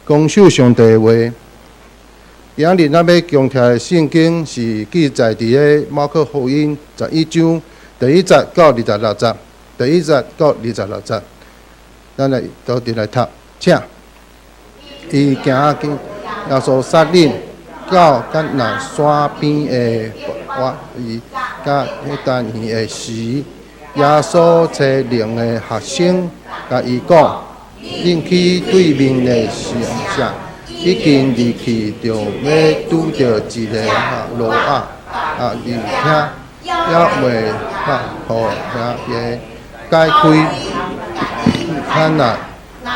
謹守上帝的話。今日咱欲恭聽的聖經是記載佇咧馬可福音11章第1節到26節，第一節到二十六節。咱來鬥陣來讀，請。伊行經耶路撒冷到迦拿山邊的伯法佮伯大尼的時，耶穌差兩个學生，共伊講：恁去對面的鄉下，已經入去，就欲拄著一个驢仔，啊，而且猶未予遐个解開。牽來，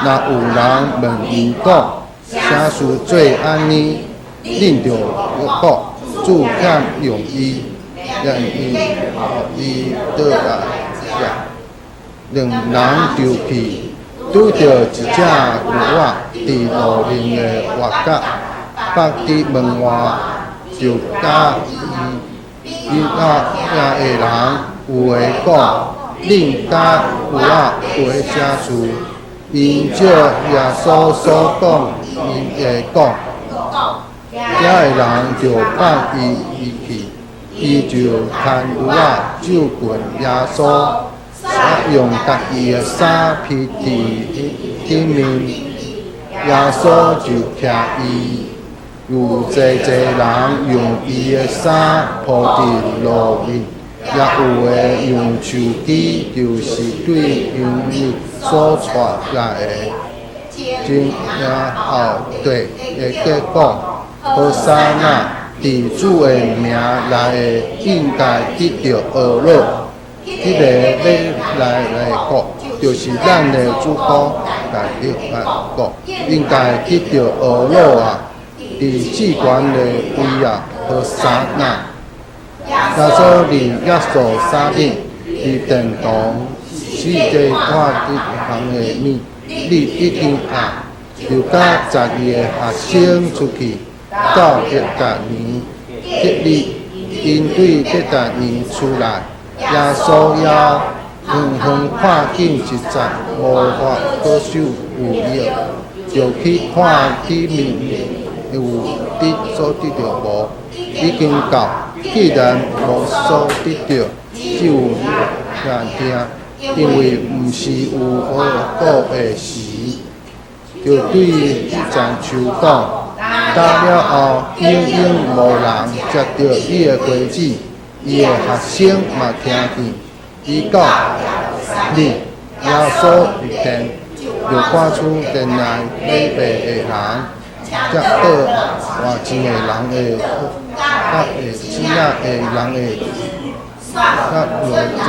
若有人問𪜶講，啥事做按呢？恁就講，主欠用伊，讓伊予伊倒來遮。兩人就去，拄著一隻驢仔，佇路面的活角，縛佇門外，就佮伊伊仔遐的人有的講，恁佮驢仔有啥事？𪜶照耶穌所講𪜶的講，遮的人就放伊去，伊就牽驢仔就近耶穌，用家己的衫披佇頂面，耶穌就騎伊。有濟濟人用伊的衫鋪佇路面，也有的用樹枝，就是對園裡所採來的。真後地的結講，和散那，佇主的名來的，應該得著呵咾。彼个欲來的國，就是咱的祖宗大衛的國，應該得著呵咾啊！佇至懸的位啊，和散那。耶穌佇耶路撒冷，佇殿堂四周看這項的物，日已經暗，就佮12个學生出去，到伯大尼。隔日，𪜶對伯大尼出來，耶穌猶遠遠看見一節無花果樹有葉，就去看裡面有得所得著無。已經到，既然無所得著，只有葉爾，因為毋是有無花果的時，就對彼層樹講：打了後，永永無人食著你的果子。伊的學生嘛聽見。伊到日，耶穌入殿，就趕出殿內買賣的人，佮倒換錢的人的，佮下錢仔的人的，佮落張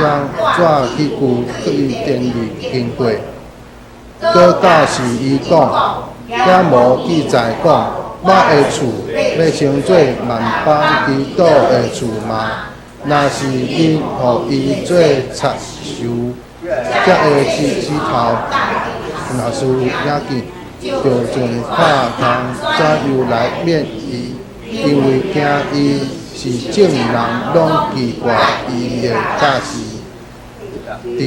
紙器具對殿裡經過。閣教示伊講：敢無記載講，我的厝欲稱做萬邦祈禱的厝嗎？若是恁予伊做賊蝮遮的市頭，若是聽見，就盡拍空怎樣來免伊，因為驚伊是眾人攏記掛伊的教示。佇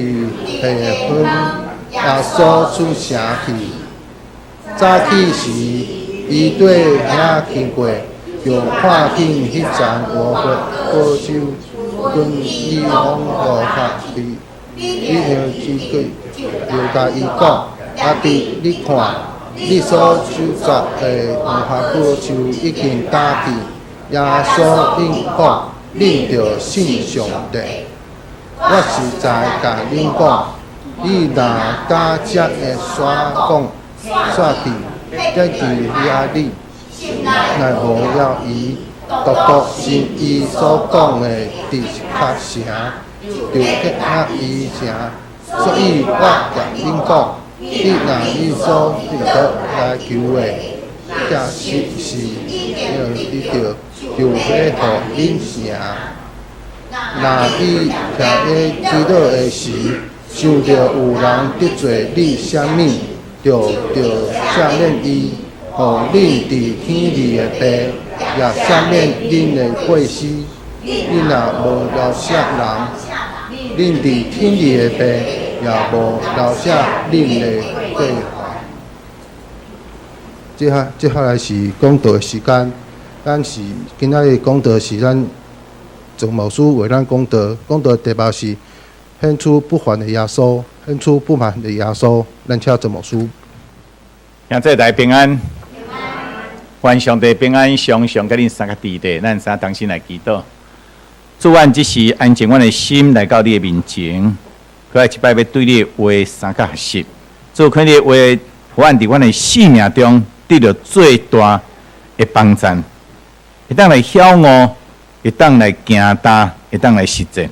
下昏，耶穌出城去。早起時，伊對遐經過，就看見彼層無花果樹根已攏枯乾去。伊向之句，就共伊講：阿弟，你看，你所詛咒的無花果樹已經乾去。耶穌應講：恁著信上帝。我實在共恁講，你若敢這个山講，徙去，撇佇遐裡，若無猶疑，獨獨信伊所講的的確成，就予伊成。所以我共恁講，你若你所祈禱來求的，假設是得著，就欲予恁成。若你徛咧祈禱的時，想著有人得罪你啥物，就著赦免伊，予恁佇天裡的爸也赦免恁的過失。恁若無饒赦人，恁佇天裡的爸也無饒赦恁的過犯。接下來是講道的時間，咱是今仔日講道是咱鄭牧師為咱講道，講道的題目是顯出不凡的耶穌，顯出不凡的耶穌。咱請鄭牧師。兄弟大家平安，願上帝平安，常常佮恁三個佇咧，咱三同心來祈禱。主，阮這時安靜阮的心來到你的面前，閣來一擺欲對你的話相佮學習。主，願你的話，予阮佇阮的生命中得著最大的幫贊，會當來曉悟，會當來行踏，會當來實踐。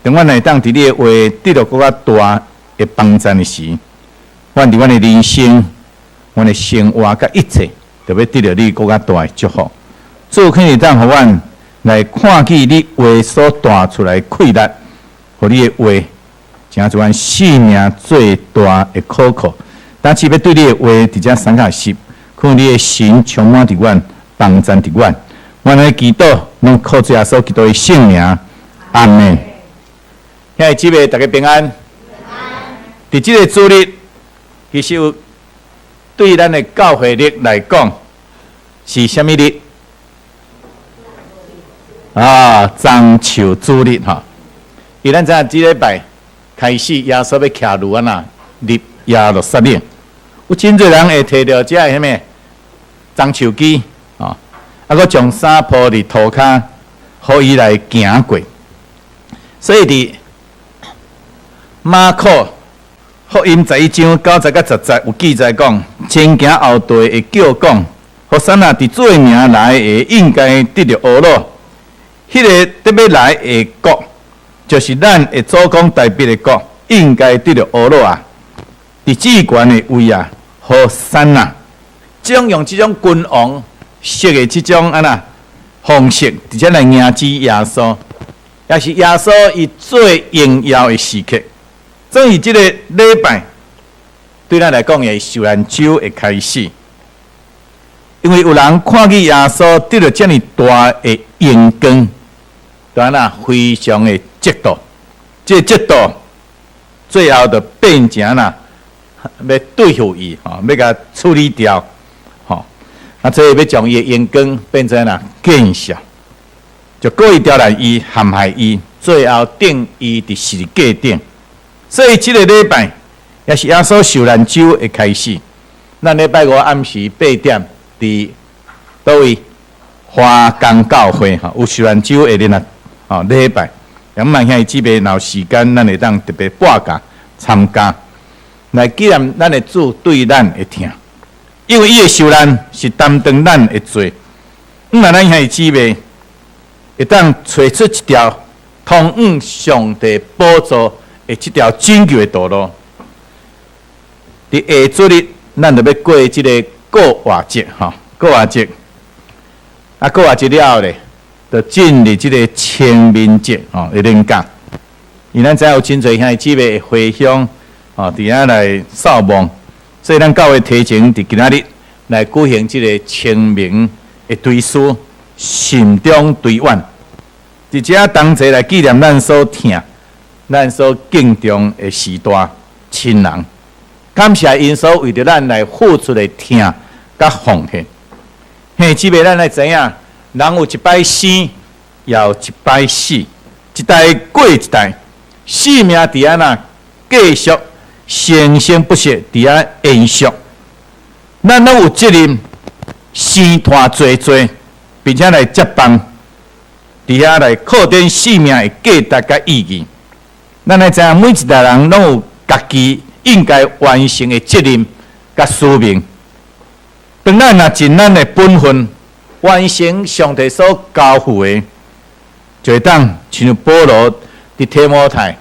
當阮會當佇你的話得著閣較大的幫贊的時，阮佇阮的人生、阮的生活佮一切，就欲得著你閣較大的祝福。主，願會當予阮來看見你話所帶出來的氣力，予你的話成做阮生命最大的可靠。但是欲對你的話佇遮相佮學習，看你的神充滿佇阮，幫贊佇阮。阮來祈禱，攏靠主耶穌基督的聖名，阿門。兄弟姊妹，大家平安。佇這个主日，其實有對咱的教會曆來講，是啥物日？啊，棕樹主日吼。因為咱知影這禮拜開始，耶穌欲騎驢仔呐入耶路撒冷。有真濟人會提著這个啥物棕樹枝，吼，啊，閣將衫鋪佇塗跤，予伊來行過。所以佇馬可福音11章9節佮10節有記載講，前行後綴會叫講，和散那佇主的名來的，應該得著呵咾。彼个得欲來的國，就是咱的祖公大衛的國，應該得著呵咾啊！佇至懸的位啊，和散那，這種用這種君王式的這種按怎方式，直接來迎接耶穌，也是耶穌伊最榮耀的時刻。所以這个禮拜對咱來講，也是受難週的開始。因為有人看見耶穌得著遮爾大的榮光，對按怎非常的嫉妒，這個嫉妒最後就變成啦，欲對付伊，吼，欲共處理掉，吼，啊，所以欲將伊的榮光變成啦見笑，就故意刁難伊、陷害伊，最後釘伊佇十字架頂。所以這个禮拜也是耶穌受難週的開始。咱禮拜五暗時8點佇佗位華岡教會吼，有受難週的日啊，吼禮拜。咁萬兄弟姊妹若有時間，咱會當特別報價參加，來紀念咱的主對咱的疼，因為伊的受難是擔當咱的罪。毋但咱兄弟姊妹會當揣出一條通往上帝寶座的這條拯救的道路。佇下主日，咱就欲過這个過活節，吼，過活節。啊，過活節了後咧，就進入這个清明節，吼，的連假。因為咱知影有真濟兄弟姊妹會回鄉，吼，佇遐來掃墓，所以咱教會提前佇今仔日來舉行這个清明的追思，慎終追遠，佇遮同齊來紀念咱所疼、咱所敬重的時代親人，感謝𪜶所為著咱來付出的疼佮奉獻。兄弟姊妹，咱來知影，人有一擺生，也有一擺死，一代過一代，生命佇按怎繼續生生不息佇遐延續。咱攏有責任生湠濟濟，並且來接棒，佇遐來擴展生命的價值佮意義。咱來知影，每一代人攏有家己應該完成的責任佮使命。當咱若盡咱的本分，完成上帝所交付的，就會當親像保羅佇提摩太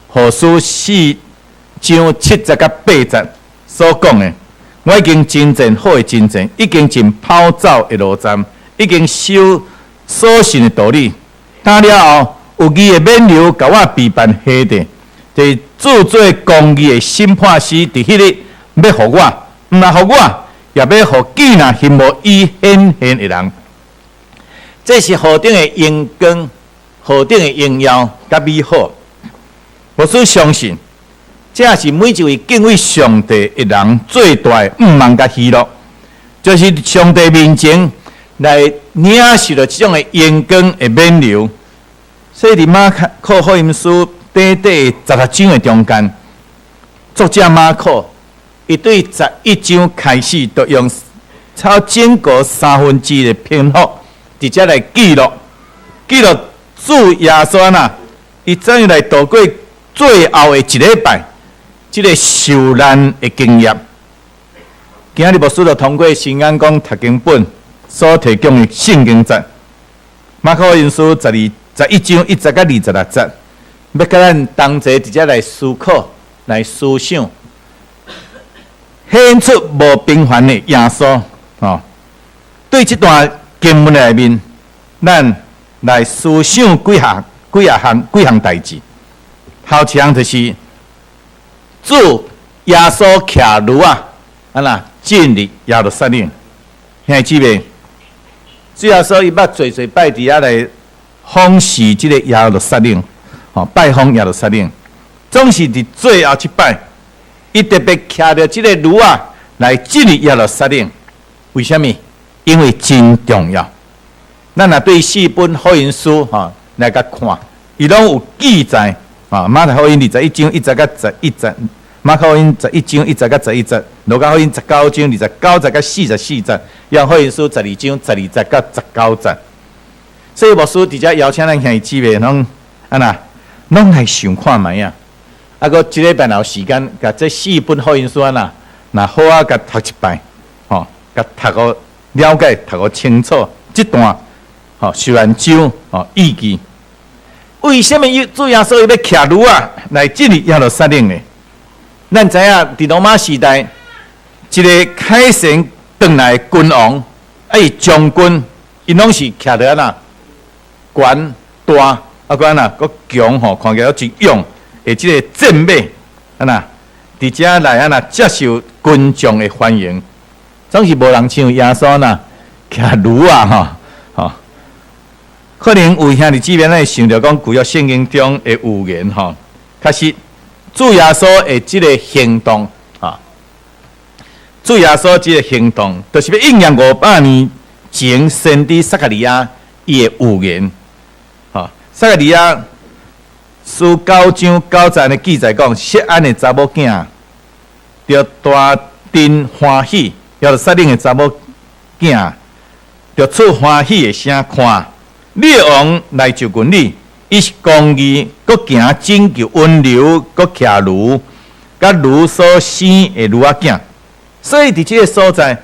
後書4章7節佮8節所講的：我已經征戰好的征戰，已經盡跑走的路站，已經守所信的道理。打了後，有義的冕旒共我備辦下地，就是主做公義的審判師，佇彼日欲予我，毋但予我，也欲予見若欣慕伊顯現的人。這是何等的榮光，何等的榮耀佮美好。牧師相信，這是每一位敬畏上帝的人最大的向望佮喜樂，就是上帝面前來領受著這種的榮光的勉勵。所以佇馬可福音書短短16章的中間，作者馬可伊對11章開始，就用超整個三分之一的篇幅，直接來記錄記錄主耶穌啊，伊怎樣來度過最後的一禮拜，這个受難的經驗。今仔日牧師就通過新眼光讀經本所提供的聖經節，馬可福音書11章1節到26節，欲佮咱同齊直接來思考、來思想，顯出無平凡的耶穌。哦，對這段經文內面，咱來思想幾項、幾仔項、幾項代誌。頭一項就是主耶穌騎驢仔，按怎進入耶路撒冷。兄弟姊妹，主耶穌伊捌濟濟擺佇遐來訪視這个耶路撒冷，吼，拜訪耶路撒冷，總是佇最後一擺，伊特別騎著這个驢仔來進入耶路撒冷。為啥物？因為真重要。咱若對四本福音書吼來共看，伊攏有記載。啊，馬太福音21章1節到11節，馬可福音11章1節到11節，路加福音19章29節到44節，約翰福音書12章12節到19節。所以牧師佇遮邀請咱兄弟姊妹攏按怎，攏來想看覓啊！啊，閣這禮拜若有時間，共這四本福音書按怎，若好好共讀一擺，吼，共讀予了解，讀予清楚，這段吼受難週吼意義。為啥物主耶穌伊欲騎驢仔來進入耶路撒冷呢？咱知影佇羅馬時代，一个凱旋轉來的君王，啊伊將軍，𪜶攏是騎著按怎懸大，啊閣按怎閣強吼，看起來真勇的這个戰馬，按怎佇遮來按怎接受群眾的歡迎，總是無人像耶穌若騎驢仔吼，吼。可能有兄弟姊妹會想著講舊約聖經中的預言吼，確實主耶穌的這个行動，啊，主耶穌這个行動，就是欲應驗500年前先知撒迦利亞伊的預言，吼，撒迦利亞書9章9節的記載講，錫安的查某囝著大振歡喜，耶路撒冷的查某囝著出歡喜的聲，看，你的王來就近你，伊是公義，閣行拯救溫柔，閣騎驢，佮驢所生的驢仔囝。所以佇這个所在，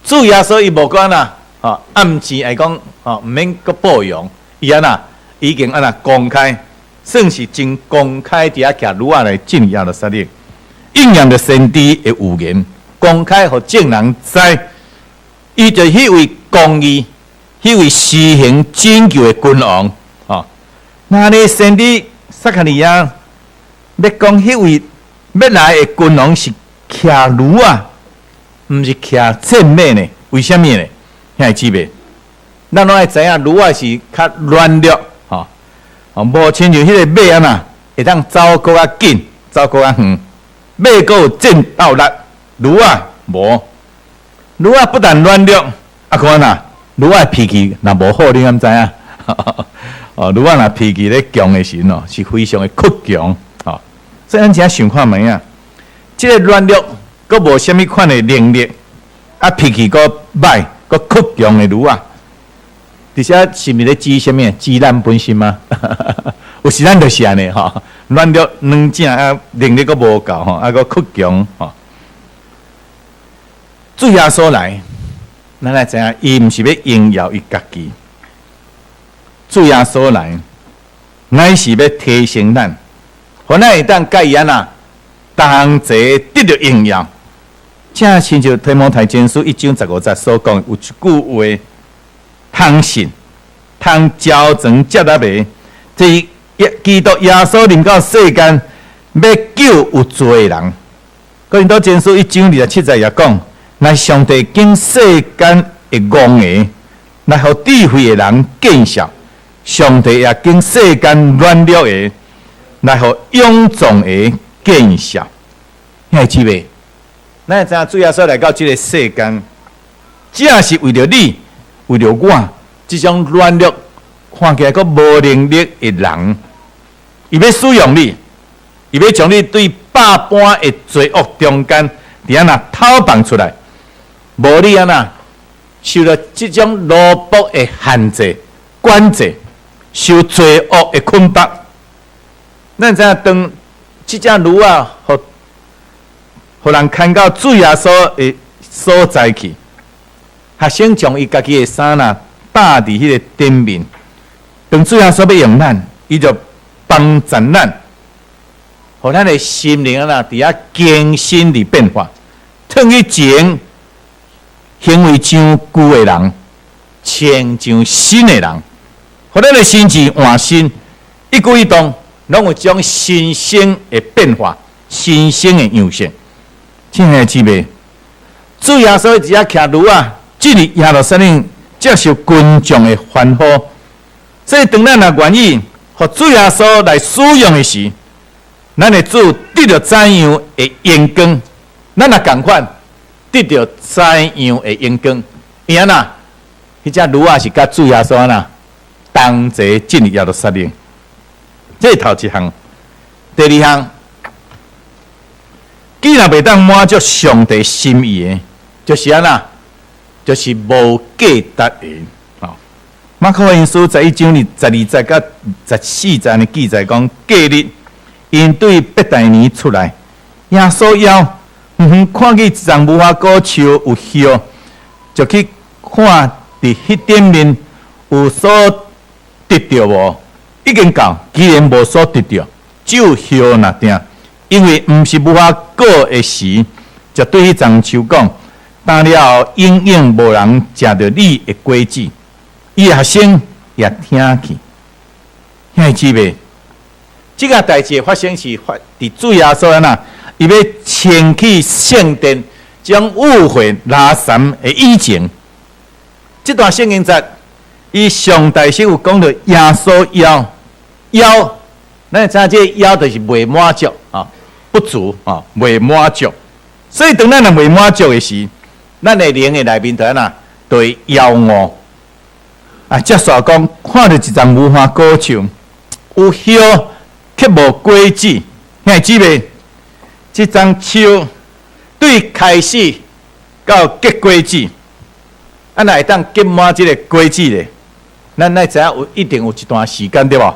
主耶穌伊無管啦，吼，暗示來講，吼，毋免閣報揚，伊按怎已經按怎公開，算是真公開佇遐騎驢仔來進耶路撒冷，應驗著先知的預言，公開予眾人知，伊就彼位公義。彼位施行拯救的君王，吼，那呢先知撒迦利亞欲講彼位欲來的君王是騎驢仔，毋是騎戰馬呢？為啥物呢？兄弟姊妹，咱攏愛知影驢仔是較軟弱，吼，哦，無親像彼个馬按怎，會當走閣較緊，走閣較遠，馬閣有戰鬥力，驢仔無，驢仔不但軟弱，啊，閣按怎？驢仔脾氣若無好，你敢知影？哦，驢仔若脾氣咧強的時陣哦，是非常的倔強，吼。所以咱請想看覓啊？這个軟弱，閣無啥物款的能力，啊，脾氣閣歹，閣倔強的驢仔，佇遮是毋是咧指啥物？指咱本身嗎？有時咱就是按呢吼，軟弱軟正啊，能力閣無夠吼，啊，閣倔強吼。主耶穌來。咱來知影，伊毋是欲榮耀伊家己。主耶穌來，乃是欲提升咱，予咱會當佮伊按怎同齊得著榮耀。正親像提摩太前書1章15節所講，有一句話，通信、通招傳接納的，這是基督耶穌臨到世間，欲救有罪的人。哥林多前書1章27節也講。乃上帝揀世間的戇的，來予智慧的人見笑；上帝也揀世間軟弱的，來予勇壯的見效。兄弟姊妹，咱會知影主耶穌來到這个世間，正是為著你，為著我，這種軟弱、看起來閣無能力的人，伊欲使用你，伊欲將你對百般的罪惡中間，佇按怎討放出來，無你按怎受著這種奴僕的限制、管制，受罪惡的捆綁。咱知影當這隻驢仔，予予人牽到主耶穌的所在去，學生將伊家己的衫仔搭佇彼个頂面。當主耶穌欲用咱，伊就幫助咱，予咱的心靈啊，佇遐更新佇變化，褪去前行為像舊的人，穿上新的人，予咱的心志換新，一舉一動攏有種新生的變化，新生的樣式。親愛的姊妹，主耶穌佇遐騎驢仔進入耶路撒冷，接受群眾的歡呼。所以，當咱若願意予主耶穌來使用的時，咱的主得著怎樣的榮光，咱也仝款得著怎樣的榮光。伊按怎？彼隻驢仔是佮主耶穌按怎同齊進入耶路撒冷。這是頭一項，第二項，既然袂當滿足上帝心意的，就是按怎？就是無價值的。馬可福音書11章22節佮14節的記載講，隔日𪜶對伯大尼出來，耶穌枵，遠遠看見一叢無花果樹有葉，就去看佇彼頂面有所得著無？已經到，居然無所得著，只有葉爾定。因為毋是無花果的時，就對彼叢樹講：今了後永遠無人食著你的果子。伊學生也聽去，兄弟姊妹，這个代誌發生是發佇主耶穌按怎，伊欲清去聖殿，將污穢垃圾的以前，這段聖經節，伊上大是有講著耶穌枵枵，咱知影這个枵就是袂滿足啊，不足啊，袂滿足。所以當咱若袂滿足的時，咱的靈的內面就按怎，就會枵餓。啊！接續講，看著一叢無花果樹，有葉卻無果子。兄弟姊妹，這叢樹對開始到結果子，啊，若會當結滿這个果子咧，咱愛知影有一定有一段時間對無？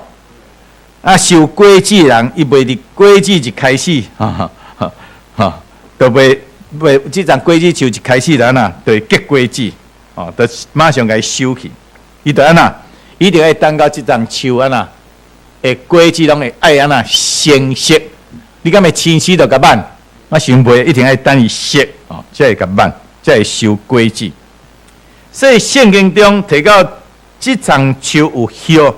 啊，收果子的人，伊袂佇果子一開始，哈哈哈，哈，就袂袂，這叢果子樹一開始就按怎，就會結果子，哦，就馬上共伊收去。伊就按怎，伊就愛等到這叢樹按怎，的果子攏會愛按怎成熟。你敢會青死就共挽？我想袂，一定愛等伊熟哦，才會共挽，才會收果子。所以聖經中提到這叢樹有葉，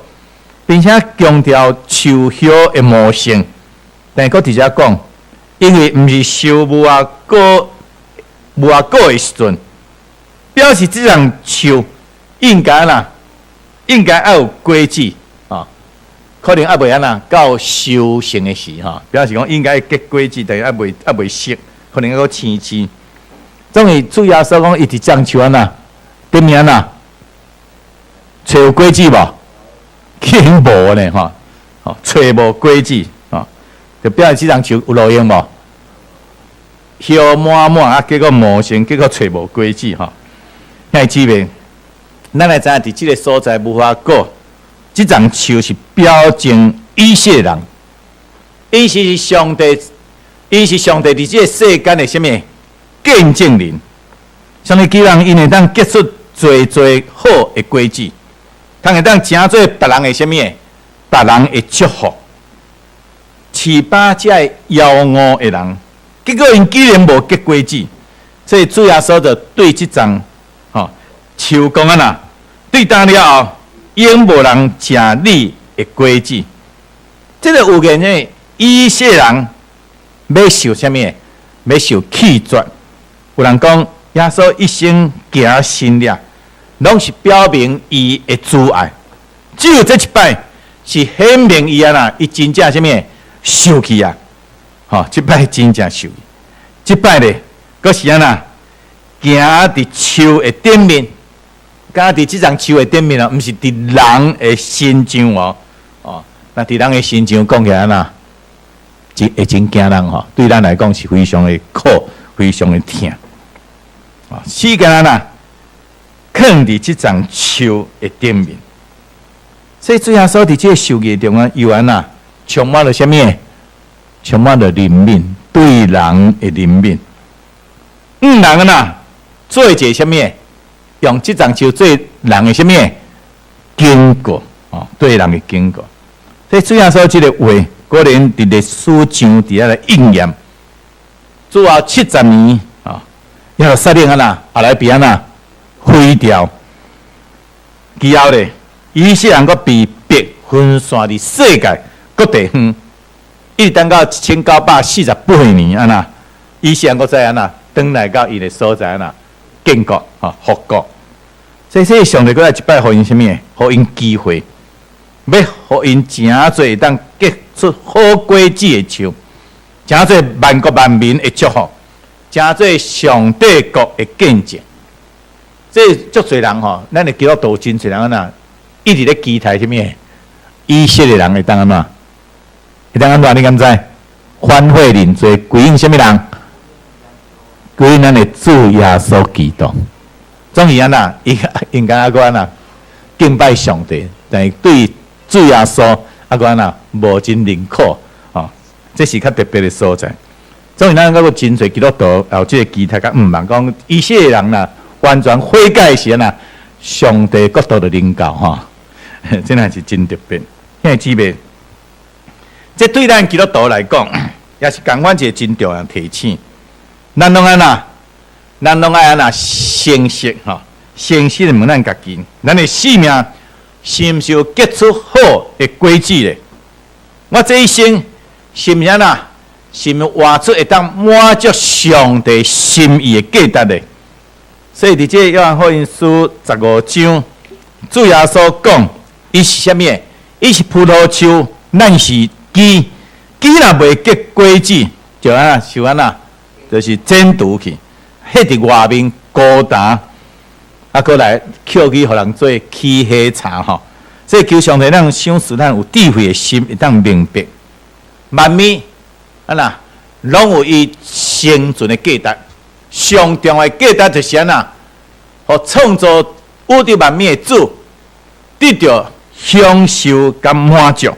並且強調樹葉的茂盛。但閣佇遮講，因為毋是收無花果、無花果的時陣，表示這叢樹應該啦。應該愛有果子啊，可能猶未按怎到收成的時吼，表示講應該結果子，但是猶未熟，可能猶閣青青。總是主耶穌講，伊佇這叢樹按怎，頂面按怎，揣有果子無？竟然無呢吼，吼，揣無果子吼，就表示這叢樹有路用無？葉滿滿啊，結果茂盛，結果揣無果子吼，兄弟姊妹。咱來知影，佇這个所在無花果，這叢樹是表徵以色列人，伊是上帝，伊是上帝佇這个世間的啥物見證人。上帝期望𪜶會當結出濟濟好的果子，通會當成做別人的啥物？別人的祝福。飼飽這个枵餓的人，結果𪜶居然無結果子，所以主耶穌就對這叢吼樹講按怎？對今了後，永無人食你的果子。這个預言呢，以色列人欲受啥物？欲受棄絕。有人講，耶穌一生行神蹟，攏是表明伊的慈愛。只有這一擺是顯明伊按怎，伊真正啥物？受氣啊！吼，這擺真正受益。這擺咧，閣是按怎行佇樹的頂面，行佇這叢樹的頂面哦，毋是佇人的身上哦，哦，若佇人的身上講起來按怎，真會真驚人吼，對咱來講是非常的苦，非常的疼。啊，死干按怎，囥佇這叢樹的頂面。所以主耶穌佇這个受刑中啊，又按怎充滿了啥物？充滿了憐憫，對人的憐憫。向人按怎做一个啥物？用這叢樹做人的啥物？警告哦，對人的警告。所以主耶穌這个話，果然佇歷史上佇遐來應驗。主後70年啊，耶路撒冷按怎，後來被按怎毀掉。其後咧，以色列人閣被迫分散佇世界各地方，一直等到1948年按怎，以色列人閣再按怎，轉來到伊的所在按怎，建國吼復國。所以，這上帝閣來一擺予𪜶啥物？予𪜶機會，欲予𪜶成做會當結出好果子的樹，成做萬國萬民的祝福，成做上帝國的見證。這足濟人吼，咱的基督徒真濟人按怎，一直咧期待啥物？以色列人會當按怎？會當按怎？你敢知？反悔認罪，歸向啥物人？歸向咱的主耶穌基督。總是按怎？伊應該猶閣按怎？敬拜上帝，但是對主耶穌猶閣按怎？無真認可，吼，這是較特別的所在。所以咱閣有真濟基督徒有這个期待佮向望，講以色列人若完全悔改時啊，上帝國度就臨到吼，真的是真特別。兄弟姊妹，這對咱基督徒來講，也是仝款一个真重要提醒。咱攏按怎？咱攏愛按怎誠實吼？誠實的問咱家己，咱的生命是毋是有結出好的果子咧？我這一生是毋是按怎？是毋是活出會當滿足上帝心意的價值咧？所以佇這約翰福音書15章，主耶穌講，伊是啥物？伊是葡萄樹，咱是枝。枝若袂結果子，就按怎？就按怎？就是剪除去，彼佇外面孤單，啊，閣來抾去予人做起火柴吼。所以求上帝咱賞賜咱有智慧的心，會當明白，萬物按怎，攏有伊生存的價值。上重要的價值就是按怎，予創造宇宙萬物的主得著享受佮滿足。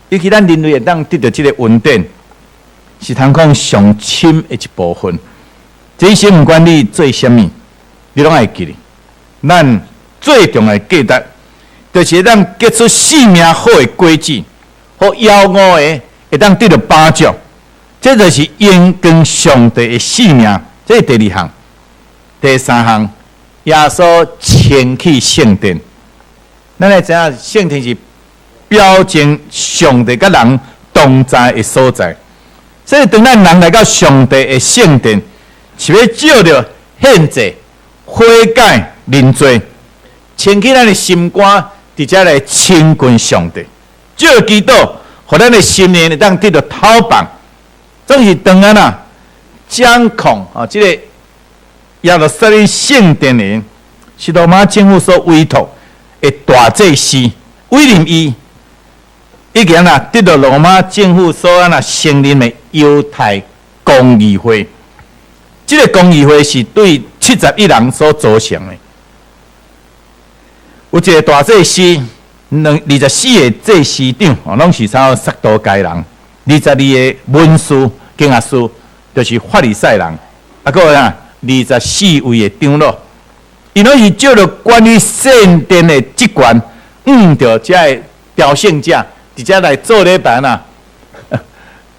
尤其咱人類會當得著這个恩典，是通講上深的一部分。這一生毋管你做啥物，你攏愛記得，咱最重要的價值，就是會當結出生命好的果子，予枵餓的會當得著飽足。這就是榮光上帝的生命。這是第二項。第三項，耶穌清去聖殿。咱來知影聖殿是表徵上帝佮人同在的所在。所以，當咱人來到上帝的聖殿，是欲藉著獻祭、悔改、認罪，清去咱的心肝，佇遮來親近上帝。藉著祈禱，予咱的心靈會當得著透放。總是當按怎掌控啊，這个耶路撒冷聖殿的，是羅馬政府所委託的大祭司委任伊，已經啊得著羅馬政府所按怎承認的猶太公議會。這个公議會是對71人所組成的，有一个大祭司，兩24个祭司長，哦，攏是啥撒都該人。22个文士、經學師，就是法利賽人，啊，閣有啥24位的長老，𪜶攏是藉著管理聖殿的職權，向著遮个朝聖者，佇遮來做禮拜啦，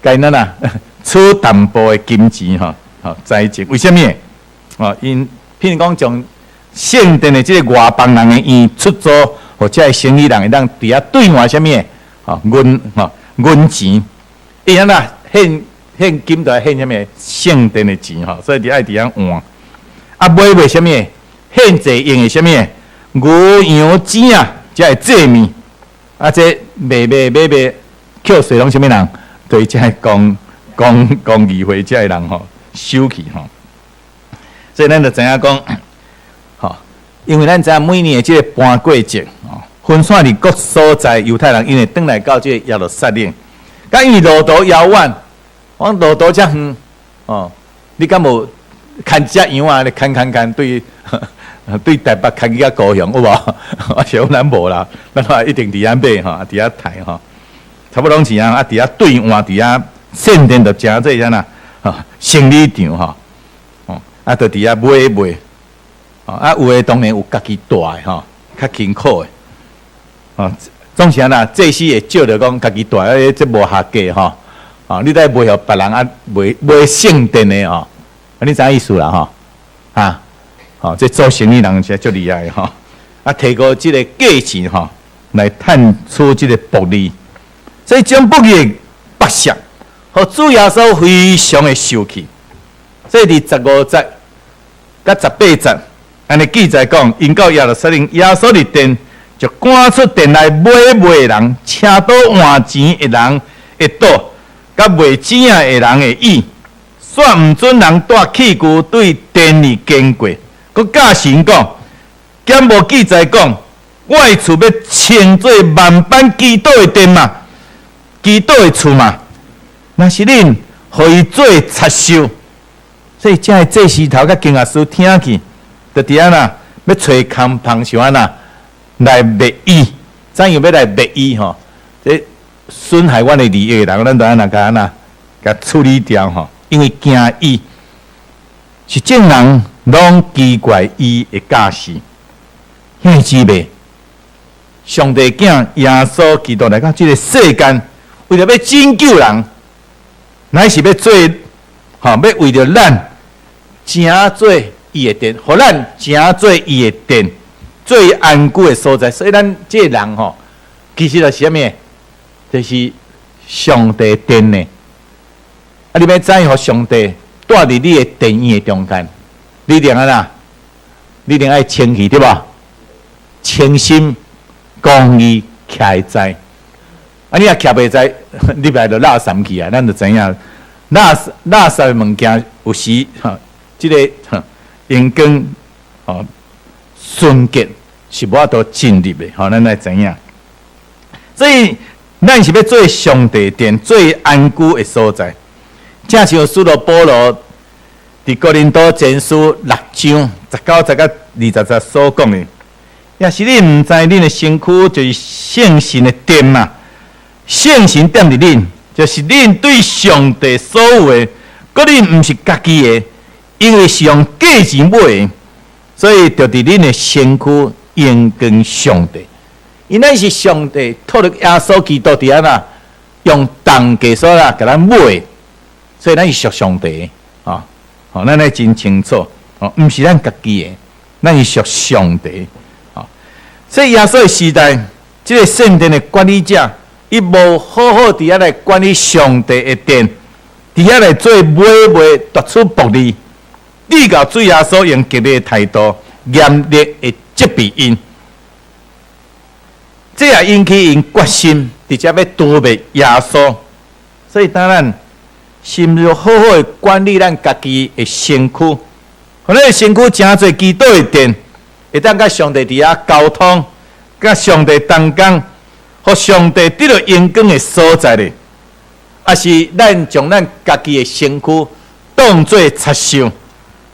共𪜶按怎取淡薄的金錢吼，吼財政。為啥物？哦，𪜶譬如講將聖殿的這个外邦人的院出租，予遮个生意人會當佇遐兌換啥物？吼銀吼銀錢。伊按怎現現金都愛獻啥物？聖殿的錢吼，所以佇愛佇遐換。啊，買賣啥物？獻祭用的啥物？牛羊錢啊，才會祭物。啊，這賣賣買賣，扣稅攏啥物人？對，遮個公公公議會遮的人吼收去吼。所以咱就知影講，吼，因為咱知影每年的這個盤過節，吼，分散佇各所在猶太人，𪜶會轉來到這個耶路撒冷。佮因為路途遙遠，講路途遮遠，哦，你敢無牽一隻羊啊？你牽牽牽對對台北牽去到高雄有無？我想咱無啦，咱話一定佇遐買吼，佇遐刣吼，差不多攏是啊，啊佇遐對換佇遐聖殿就誠濟啥啦，吼，生理場吼，哦，啊，就佇遐買賣，哦，啊，有的當然有家己帶的吼，較勤苦的，哦，總是按怎，祭司會照著講家己帶，啊，這無合格吼，哦，你來賣予別人啊，賣賣聖殿的吼，啊，你知影意思啦吼，啊，吼，這做生意人是足厲害吼，啊，提高這個價錢吼，來賺取這個薄利，所以這種不義的剝削，予主耶穌非常的受氣。所以佇15節佮18節，按呢記載講，𪜶到耶路撒冷，耶穌佇殿就趕出殿內買賣的人，車倒換錢的人的桌，佮賣錢仔的人的椅，煞毋准人帶器具對殿裡經過。閣教示𪜶講，敢無記載講，我的厝欲稱做萬邦祈禱的殿嗎？祈禱的厝嗎？若是恁予伊做賊獸，所以遮的祭司頭佮經學師聽去，就佇遐啦，欲揣空縫想按怎來滅伊，怎樣欲來滅伊吼？這損害阮的利益的人，咱就按怎共按怎共處理掉吼？因為驚伊，是眾人攏奇怪伊的教示。兄弟姊妹，上帝囝耶穌基督來到這個世間，為著欲拯救人，乃是欲做，吼，欲為著咱成做伊的殿，予咱成做伊的殿，最安居的所在。所以咱這個人吼，其實就是啥物？就是上帝殿呢。啊，你欲怎樣予上帝蹛佇你的殿院的中間？你一定按怎？你一定愛清氣對無？清心公義徛會在。啊，你若徛袂在，入來就垃圾去啊！咱就知影，垃圾垃圾的物件有時吼，這個榮光吼純潔是無法度進入的，吼，咱愛知影。所以，咱是欲做上帝殿最安居的所在。正像使徒保羅佇哥林多前書六章19節佮20節所講的，抑是恁毋知恁的身軀就是聖神的殿嗎？聖神踮佇恁，就是恁對上帝所有的，閣恁毋是家己的，因為是用價錢買的，所以就佇恁的身軀榮光上帝。因咱是上帝透過耶穌基督佇按怎用重價所啦，共咱買，所以咱是屬上帝的啊！吼，咱愛真清楚，哦，毋是咱家己的，咱是屬上帝的。所以耶穌的時代，這個聖殿的管理者，伊無好好佇遐來管理上帝的殿，佇遐來做買賣，奪取薄利，直到主耶穌用激烈的態度，嚴厲的責備𪜶。這也引起𪜶決心，直接欲誅滅耶穌。所以當咱是毋是好好的管理咱家己的身軀，予咱的身軀成做祈禱的殿，會當佮上帝佇遐溝通，佮上帝同工，予上帝得著榮光的所在咧。抑是咱將咱家己的身軀當做賊獸，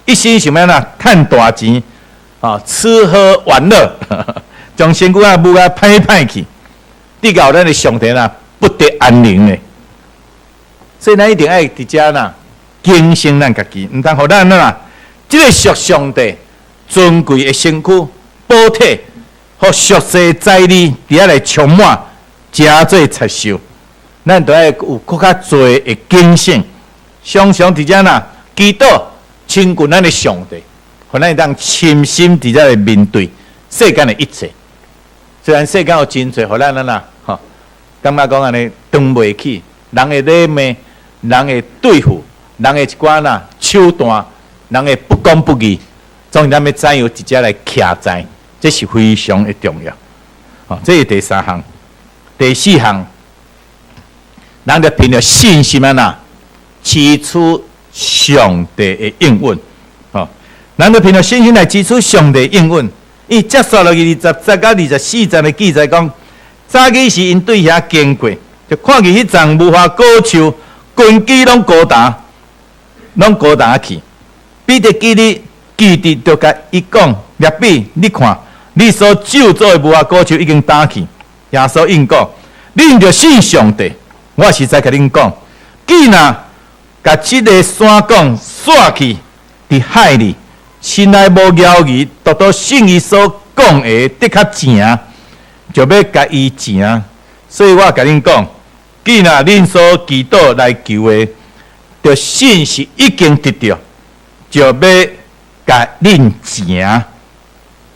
一心想欲按怎趁大錢，啊，吃喝玩樂。將身軀啊舞甲歹歹去，直到咱的上帝啊不得安寧咧。所以咱一定愛佇遮啦，警醒咱家己，毋通予咱啊，這個屬上帝尊貴的身軀、寶體，予俗世財利佇遐來充滿，成做賊獸。咱著愛有閣較濟的警醒，常常佇遮啦祈禱親近咱的上帝，予咱會當深心佇遮來面對世間的一切。雖然世間有真濟，予咱按怎吼，感覺講按呢當袂起，人的禮貌，人的對付，人的一寡啦手段，人的不公不義，總是咱欲怎樣直接來徛在，這是非常的重要。吼，這是第三項，第四項，人就憑著信心按怎，支取上帝的應允，吼，咱著憑著信心來支取上帝應允。伊接續落去20節到24節的記載講，早起時𪜶對遐經過，就看見彼叢無花果樹根基攏枯焦，攏枯焦去。彼得記得記得，就共伊講：拉比，你看，你所咒詛的無花果樹已經焦去。耶穌應講：恁著信上帝，我實在共恁講，既若共這个山講徙去佇海裡，心內無猶疑，獨獨信伊所講的的確成，就欲共伊成。所以我共恁講，既若恁所祈禱來求的，著信是已經得著，就欲共恁成。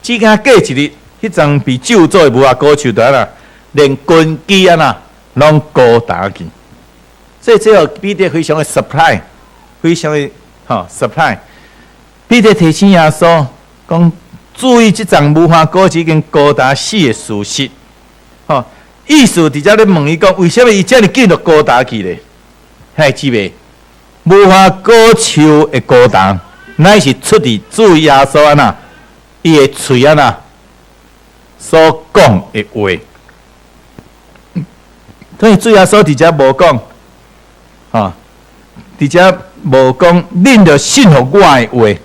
只驚過一日，彼叢被咒詛的無花果樹就按怎，連根基按怎攏枯焦去。所以這予彼得非常的 surprise，非常的吼 surprise。彼得提醒耶穌講：注意這叢無花果樹已經枯焦死的事實。吼，意思佇遮咧問伊講，為啥物伊遮爾緊就枯焦去咧？兄姊妹，無花果樹的枯焦，乃是出佇主耶穌按怎，伊的喙按怎所講的話。所以主耶穌佇遮無講，吼，佇遮無講，恁著信服我的話。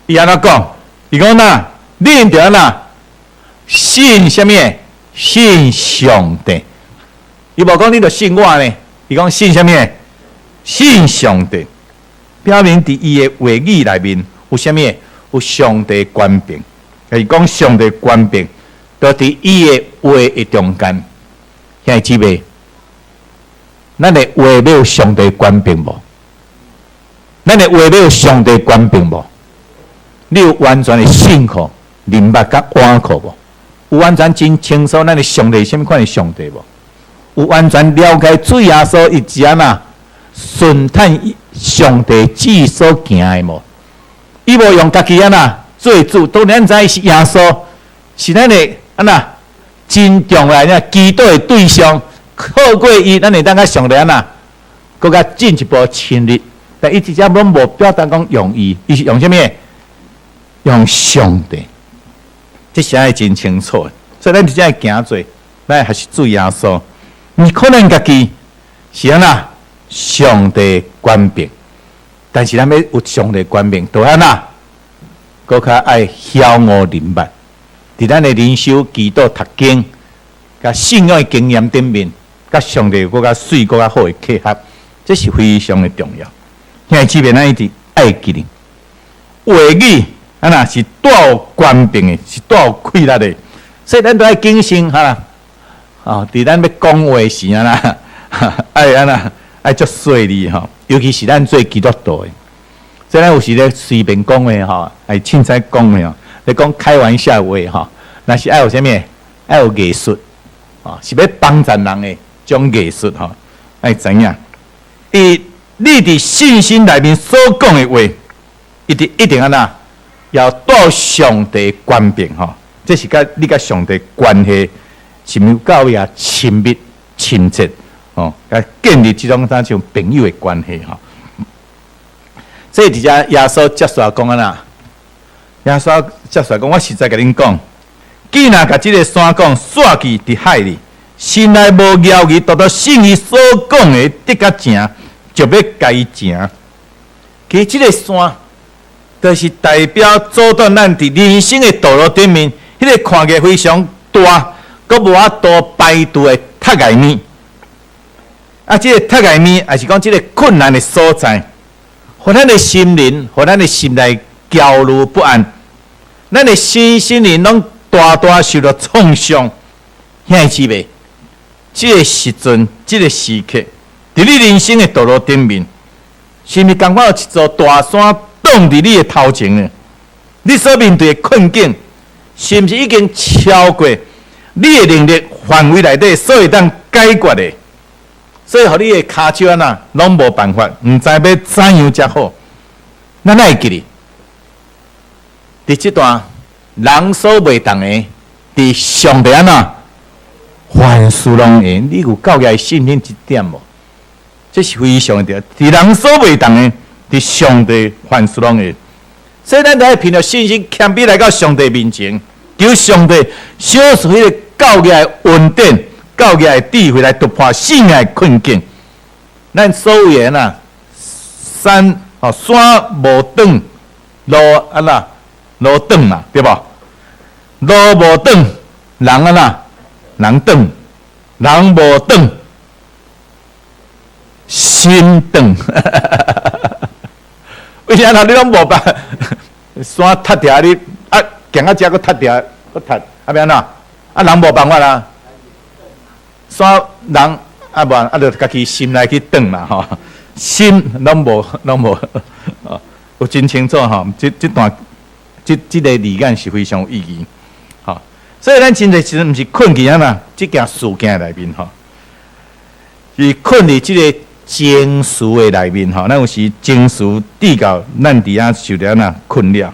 伊按怎講？伊講哪？恁著按怎信啥物？信上帝。伊無講恁著信我呢？伊講信啥物？信上帝。表明佇伊的話語內面有啥物？有上帝權柄。伊講上帝權柄，就佇伊的話的中間。兄弟姊妹，咱的話欲有上帝權柄無？咱的話欲有上帝權柄無？你有完全的信靠、明白佮倚靠無？有完全真清楚咱的上帝是啥物款的上帝無？有完全了解主耶穌伊是按怎順趁上帝旨意所行的無？伊無用家己按怎做主，當然咱知伊是耶穌，是咱的按怎真重要的祈禱的對象，透過伊，咱會當佮上帝按怎，閣較進一步親密。但伊直接攏無表達講用伊，伊是用啥物？用上帝，這寫得真清楚。所以咱直接行做，咱還是主耶穌。毋可能家己是按怎上帝權柄，但是咱欲有上帝權柄，就按怎，閣較愛曉悟明白。佇咱的靈修、祈禱、讀經、佮信仰的經驗頂面，佮上帝閣較媠、閣較好的契合，這是非常的重要。兄弟姊妹，咱一直愛記得話語，按怎是帶有權柄的，是帶有氣力的，所以咱都愛謹慎哈。哦，佇咱欲講話時按怎，愛按怎愛足細膩吼，尤其是咱做基督徒的，所以咱有時咧隨便講話吼，愛凊彩講話吼，咧講開玩笑話吼，若是愛有啥物？愛有藝術，哦，是欲幫贊人的這種藝術吼，愛知影。伊你佇信心內面所講的話，一定一定按怎？要帶上帝權柄吼，這是佮你佮上帝關係是毋是夠遐親密親切吼？佮建立這種親像朋友的關係吼。所以佇遮耶穌接續講按怎？耶穌接續講，我實在共恁講，既若共這个山講徙去佇海裡，心內無猶疑，獨獨信伊所講的的確成，就欲共伊成。其實這个山，就是代表阻斷咱佇人生的道路頂面，彼个看起來非常大，閣無法度排除的窒礙面。啊，這个窒礙面，也是講這个困難的所在，予咱的心靈，予咱的心內焦慮不安，咱的身心靈攏大大受著創傷。兄弟姊妹，這个時陣，這个時刻，佇你人生的道路頂面，是毋是仝款有一座大山擋佇你的頭前呢？你所面對的困境，是毋是已經超過你的能力範圍內底所會當解決的？所以，予你的跤手按怎攏無辦法，毋知欲怎樣才好。咱愛記得，佇這段人所袂當的，佇上帝按怎凡事攏會。你有夠額信心這點無？這是非常的對，佇人所袂當的，佇上帝凡事攏會。所以咱著愛憑著信心謙卑來到上帝面前，求上帝賞賜彼个教義的恩典、教義的智慧來突破生命的困境。咱所謂的呐，山哦山無斷，路按怎路斷嘛，對無？路無斷，人按怎人斷，人無斷，心斷。為啥你攏無辦？山塌掉你啊，行到遮閣塌掉，閣塌，啊欲按怎？啊人無辦法啦。山人啊無啊，就家己心內去斷啦吼，心攏無攏無，哦，有真清楚吼。這這段這這个字眼是非常有意義，吼。所以咱真濟時陣毋是困佇按怎，這件事件內面吼，是困佇這个情緒的內面吼。咱有時情緒致到咱佇遐受著按怎困擾，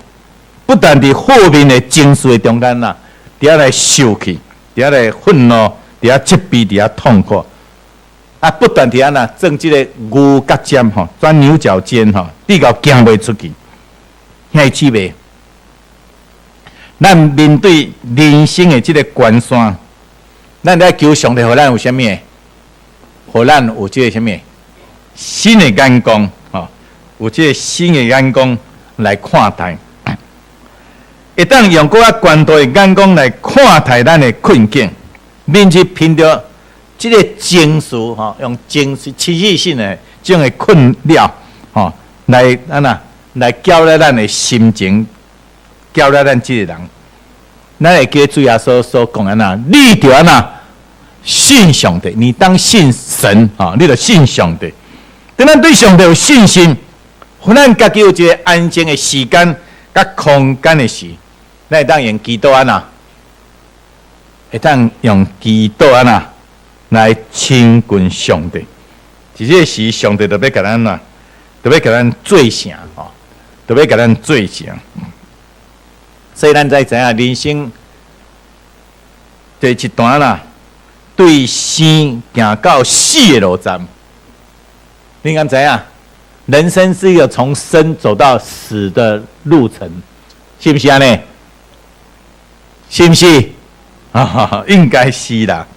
不但佇負面的情緒的中間啦，佇遐來受氣，佇遐來憤怒，佇遐責備，佇遐痛苦，啊，不斷佇按怎鑽這个牛角尖吼，鑽牛角尖吼，直到行袂出去。兄弟姊妹，咱面對人生的這个關山，咱來求上帝，予咱有啥物？予咱有這个啥物？新的眼光，吼，有這个新的眼光來看待，會當用閣較懸大的眼光來看待咱的困境，免去憑著這个情緒，吼，用情緒、情緒性的這種的困擾，吼，來按怎來攪亂咱的心情，攪亂咱這个人。咱會記主耶穌所講按怎，你著按怎信上帝，你當信神，吼，你著信上帝。當咱對上帝有信心，予咱家己有一个安靜的時間佮空間的時，咱會當用祈禱按怎，會當用祈禱按怎來親近上帝。佇這个時，上帝就欲共咱怎，就欲共咱做成吼，就欲共咱做成。所以咱才知影人生第一段啦，對生行到死的路站。你敢知影？人生是一個從生走到死的路程，是毋是按呢？是毋是？啊，應該是啦。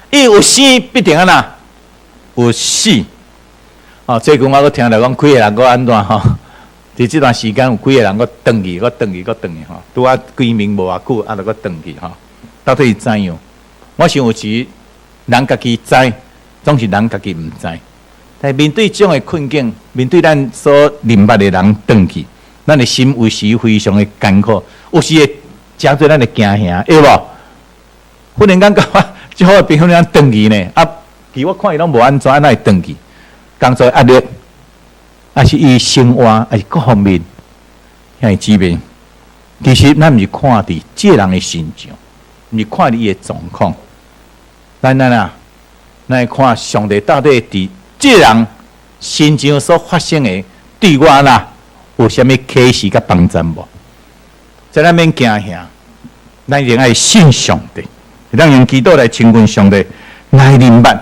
伊有生必定按怎？有死。哦，最近我閣聽著講幾个人閣按怎吼？佇這段時間有幾个人閣轉去，閣轉去，閣轉去吼。拄仔歸命無偌久，啊，就閣轉去吼。到底是怎樣？我想有時人家己知，總是人家己毋知。但面對這種的困境，面對咱所認捌的人轉去，咱的心有時非常的艱苦，有時會誠濟咱會驚嚇，會無？忽然間感覺這好的朋友忽然轉去呢？啊，其實我看伊攏無按怎，按怎會轉去？工作壓力，抑是伊生活，抑是各方面，兄弟姊妹，其實咱毋是看佇這个人的身上，毋是看佇伊的狀況，咱咱啊，咱來看上帝到底佇這个人身上所發生的，對我啦有啥物啟示佮幫助無？在咱免驚嚇，咱一定愛信上帝，咱用祈禱來親近上帝，來明白，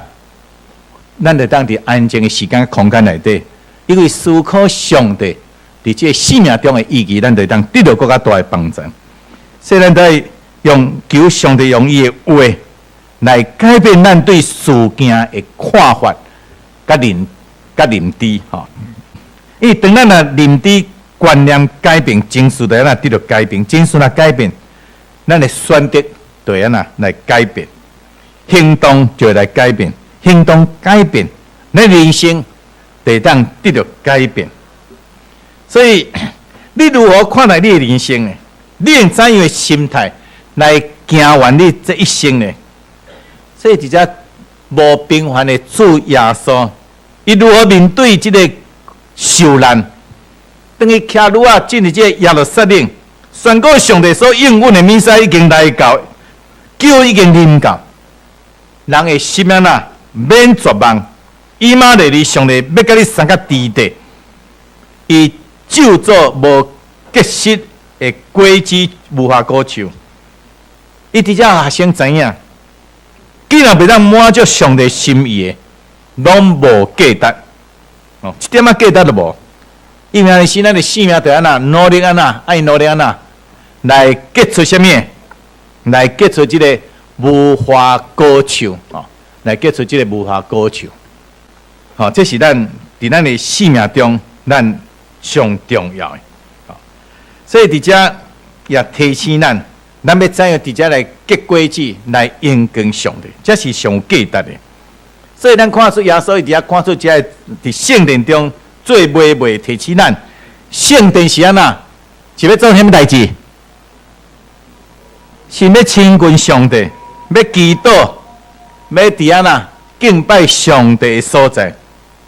咱就當佇安靜的時間空間內底，因為思考上帝佇這个生命中的意義，咱就當得到閣較大的幫助。所以咱愛用求上帝用伊的話來改變咱對事件的看法。佮認佮認知吼，因為當咱若認知觀念改變，情緒就按怎得著改變，情緒若改變，咱的選擇就會按怎來改變，行動就會來改變，行動改變，咱人生就會當得著改變。所以，你如何看待你的人生呢？你用怎樣的心態來行完你這一生呢？所以，佇遮無平凡的主耶穌，伊如何面對這个受難？當伊騎驢仔進入這个耶路撒冷，宣告上帝所應允的彌賽亞已經來到，救已經臨到，人的心按怎免絕望。以馬內利，上帝欲共你送到治地，伊咒詛無結實的果子無花果樹。伊佇遮學生知影，既然袂當滿足上帝心意的，攏無價值。哦，一點仔價值都無。因為是咱的生命著按怎努力按怎，愛努力按怎來結出啥物？來結出這个無花果樹哦，來結出這个無花果樹。吼，這是咱佇咱的生命中，咱上重要的。所以佇遮也提醒咱，咱欲怎樣佇遮來結果子，來榮光上帝，這是上有價值的。所以咱看出耶穌伊佇遐看出遮佇聖殿中做買賣，提醒咱，聖殿是按怎？是欲做啥物代誌？是欲親近上帝，欲祈禱，欲佇按怎敬拜上帝的所在，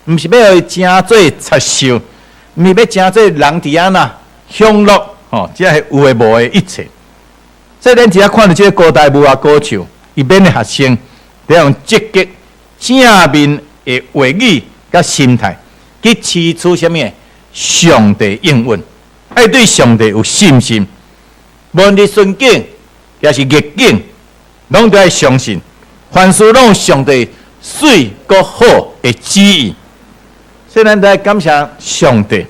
毋是欲予伊成做賊獸，毋是欲成做人佇按怎享樂，吼，這係有的無的一切。所以咱只要看著這个古代無花果樹，伊勉勵學生，得用積極正面的話語佮心態去祈求啥物？上帝應允，愛對上帝有信心，無論佇順境抑是逆境，攏著愛相信，凡事攏有上帝媠閣好的旨意。所以咱著愛感謝上帝，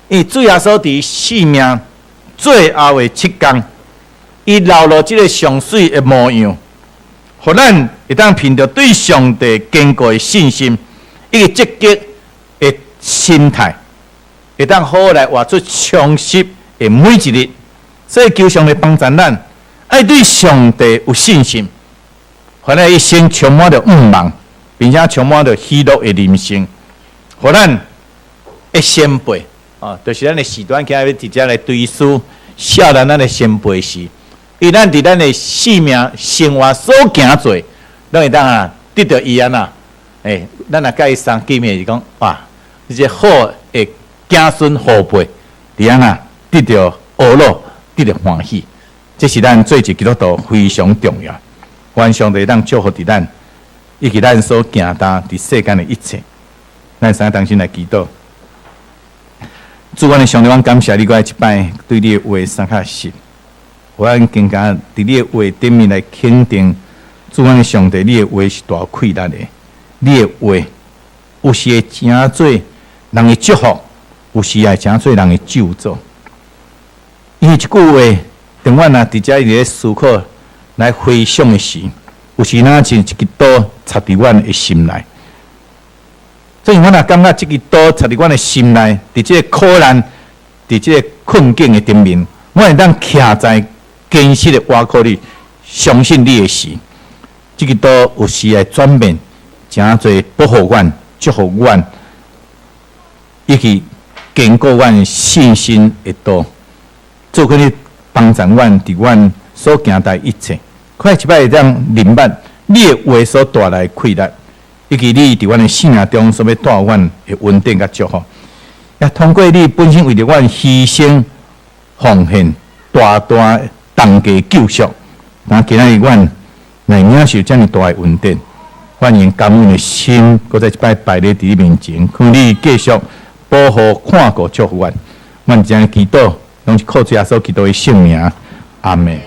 因為主耶穌佇生命最後的7工，伊留落這个上媠的模樣，予咱會當憑著對上帝堅固的信心，以及積極的心態，會當好好來活出充實的每一日。所以求上帝幫助咱，愛對上帝有信心，予咱一生充滿著盼望，並且充滿著喜樂的人生。予咱的先輩，哦，就是咱的時段，今日佇遮來追思少年咱的先輩時，伊咱佇咱的生命生活所行做，攏會當啊得著伊按怎？欸，咱若佮伊相見面是講，哇，你這好的子孫後輩，佇按怎得著呵咾，得著歡喜，這是咱做一個基督徒非常重要。願上帝會當祝福佇咱，以及咱所行踏佇世間的一切。咱三個同心來祈禱。主，阮的上帝，阮感謝你，閣再一擺對你的話相較實，予咱更加佇你的話頂面來肯定。主，阮的上帝，你的話是大有氣力的，你的話有時會成做人的祝福，有時也會成做人的咒詛。因為這句話，當阮若佇遮佇咧思考來回想的時，有時若像一支刀插佇阮的心內。所以，阮若感覺這支刀插佇阮的心內，佇這個苦難、佇這個困境的頂面，阮會當徛在堅實的倚靠你，相信你的時，這支刀有時會轉變，成做保護阮、祝福阮，以及堅固阮信心的刀。主求你幫助阮，佇阮所行的一切，看一擺會當明白你的話所帶來的氣力，以及你佇阮的生命中所欲帶阮的恩典佮祝福，也通過你本身為著阮犧牲奉獻，大大同價救贖，那今仔日阮來領受遮爾大的恩典，阮用感恩的心，閣再一擺擺佇你面前，求你繼續保護、看顧、祝福阮。阮這樣祈禱，攏是靠主耶穌基督的聖名，阿門。